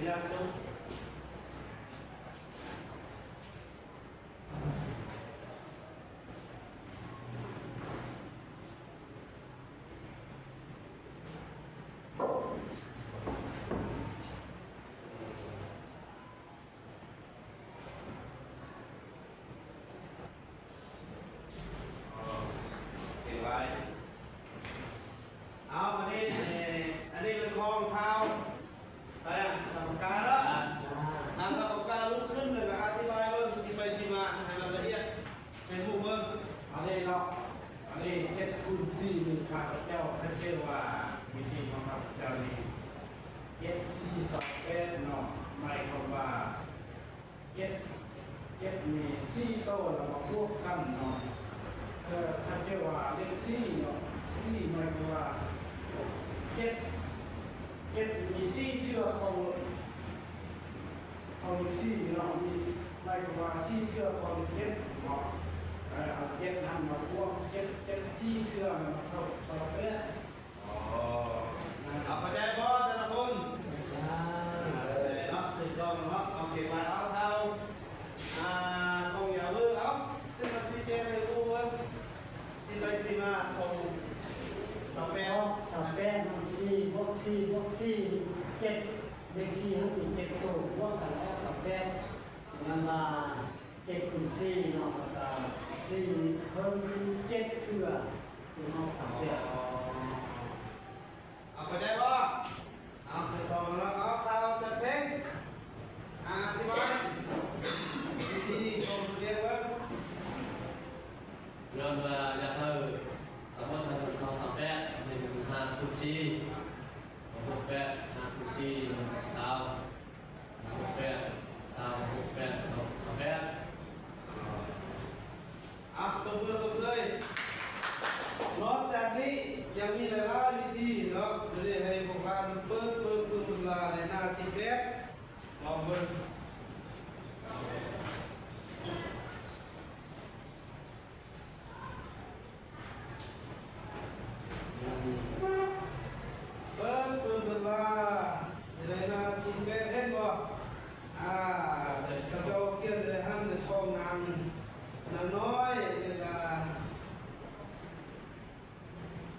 ຕົວຢ່າງເບິ່ງ. ເອີ ເປັນໄວ. ເອົາ ອັນນີ້ ເອີ ອັນນີ້ເປັນຂອງເຮົາ. ໄປ ກຳມະການເນາະ ອ່າ ກຳມະການລຸກຂຶ້ນ ແລ້ວກໍອະທິບາຍເບິ່ງທີ່ໄປທີ່ມາໃຫ້ມັນລະອຽດໃຫ້ໝູ່ເບິ່ງ. ອັນນີ້ເນາະ ອັນນີ້ເຈັດຄູນສີ່ນີ້ ຂ້າພະເຈົ້າ ຄັນເຈົ້າວ່າວິທີຂອງຂ້າພະເຈົ້ານີ້ ເຈັດສີ່ສອງແປດເນາະ ໝາຍຄວາມວ່າ ເຈັດ ເຈັດມີສີ່ໂຕ ແລ້ວມາບວກກັນເນາະ. ເອີ ຄັນເຈົ້າວ່າເລກສີ່ເນາະ ສີ່ໝາຍຄວາມວ່າ ເຈັດ ເຈັດມີສີ່ເທື່ອຂອງ ສີ່ເທື່ອ ເຂົ້າ ເຂົ້າແປດ. ອໍ ເຂົ້າໃຈບໍ່ແຕ່ລະຄົນ? ເຂົ້າໃຈເນາະ ຖືກຕ້ອງເນາະ. ເອົາ ເກັບໄວ້ ເອົາ ເອົາ ອ່າ ຂອງຢາວເວີ ເອົາ ຂຶ້ນມາຊີ້ແຈງໃຫ້ຮູ້ເບິ່ງ ທີ່ໄປທີ່ມາຂອງຊາວແປດ ຊາວແປດເນາະ ສີ່ບວກສີ່ບວກສີ່ ເຈັດ ເລກສີ່ມັນມີເຈັດໂຕ ບວກກັນອອກຊາວແປດ ແມ່ນວ່າ ເຈັດຄູນສີ່ເນາະ ແລ້ວກະສີ່ເພີ່ມເຈັດເທື່ອ ຈຶ່ງອອກສາມແປດ. ເອົາ ເຂົ້າໃຈບໍ່? ເອົາ ຖືກຕ້ອງແລ້ວ. ເອົາ ຂ່າວຈັດເພງ ອາ ອະທິບາຍວິທີຂອງຕົວເອງເບິ່ງ. ຍ້ອນວ່າຢາກໃຫ້ສະໝົດທັງໝົດເຂົ້າສາມແປດ ໃຫ້ເປັນຫ້າຄູນສີ່ ຫົກແປດ ຫ້າຄູນສີ່ ຊາວ ຫົກແປດ ຊາວ ຫົກແປດ ຊາວແປດ. ອ່ະ ຕົບມືຊົມເຊີຍ. ນອກຈາກນີ້ຍັງມີຫຼາຍໆວິທີເນາະ ຈະໄດ້ໃຫ້ພວກທ່ານເປີດເບິ່ງເວລາໃນໜ້າທີແປດ ລອງເບິ່ງ. ເບິ່ງ ເບິ່ງເພິ່ນວ່າ ໃນໜ້າທີແປດ ເຫັນບໍ່? ອ່າ ເຂົາເຈົ້າຂຽນໄວ້ຫັ້ນ ຂອງນາງ ນາງນ້ອຍ ແລ້ວກະ ນາງ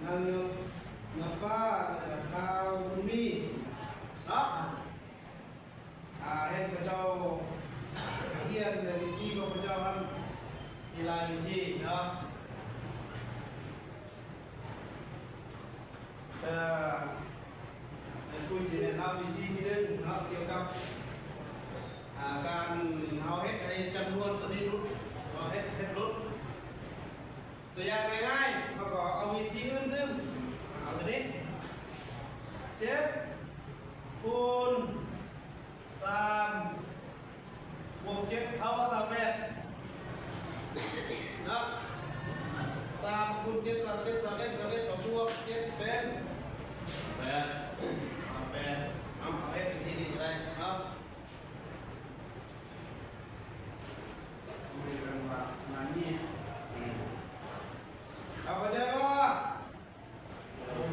ນາງຟ້າ ແລ້ວກະ ທ້າວບຸນມີ ເນາະ. ອ່າ ເຫັນເຂົາເຈົ້າຂຽນໃນວິທີຂອງເຂົາເຈົ້າຫັ້ນ ມີຫຼາຍວິທີເນາະ. ເອີ ແຕ່ຄູຈະແນະນຳວິທີທີໜຶ່ງເນາະ ກ່ຽວກັບ ອ່າ ການເຮົາເຮັດໃຫ້ຈຳນວນຕົວນີ້ຫຼຸດ ເຮົາເຮັດ ເຮັດຫຼຸດ. ຕົວຢ່າງງ່າຍໆ ເຮົາກໍເອົາວິທີອື່ນຕື່ມ ເອົາຕົວນີ້ ເຈັດຄູນສາມບວກເຈັດເທົ່າກັບສາມແປດ ເນາະ. ສາມຄູນເຈັດ ສາມເຈັດ ສາມເອັດ ສາມເອັດ ກໍບວກເຈັດເປັນແປດ ສາມແປດ. ເອົາ ເອົາເຮັດວິທີນີ້ກໍໄດ້ເນາະ. ອືມ ເຂົ້າໃຈບໍ່?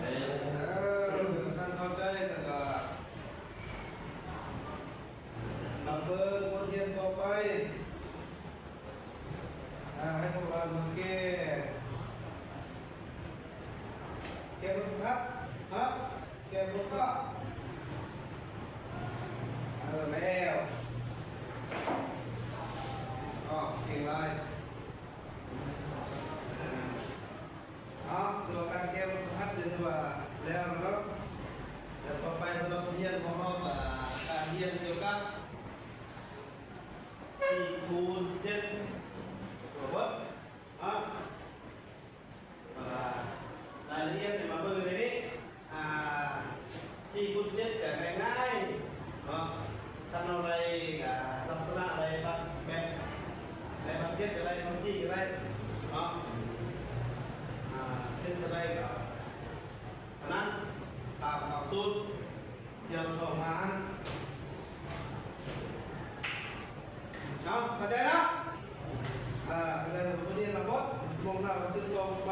ເອີ ຄັນເຂົ້າໃຈແລ້ວກໍມາເບິ່ງບົດຮຽນຕໍ່ໄປ. ອ່າ ໃຫ້ພວກເຮົາມາແກ້ ແກ້ບົດຝຶກຫັດ ຮະ ແກ້ບົດ ເອີ ແລ້ວ ອໍ ເກັ່ງຫຼາຍ. ເອົາ ສຳລັບການແກ້ບົດຝຶກຫັດນີ້ຖືວ່າແລ້ວເນາະ. ແລ້ວຕໍ່ໄປສຳລັບບົດຮຽນຂອງເຮົາ ກະການຮຽນກ່ຽວກັບສີ່ຄູນເຈັດ ຕົວບົດເນາະ. ລາຍລະອຽດນີ້ມາເບິ່ງໃນນີ້ ອ່າ ສີ່ຄູນເຈັດກໍງ່າຍໆເນາະ. ຄັນເຮົາໄລ່ ອ່າ ລັກສະນະໄລ່ບັກ ແບບໄລ່ບັກເຈັດກໍໄດ້ ບັກສີ່ກໍໄດ້ເນາະ. ອ່າ ເຊັ່ນເທົ່າໃດກໍເທົ່ານັ້ນ ຕາມຫຼັກສູດ ທີ່ເຮົາສອນມາຫັ້ນ. ເອົາ ເຂົ້າໃຈເນາະ? ເອີ ເຂົ້າໃຈ. ບອດຮຽນລະບົດ ຊົ່ວໂມງໜ້າກໍສືບຕໍ່ໄປ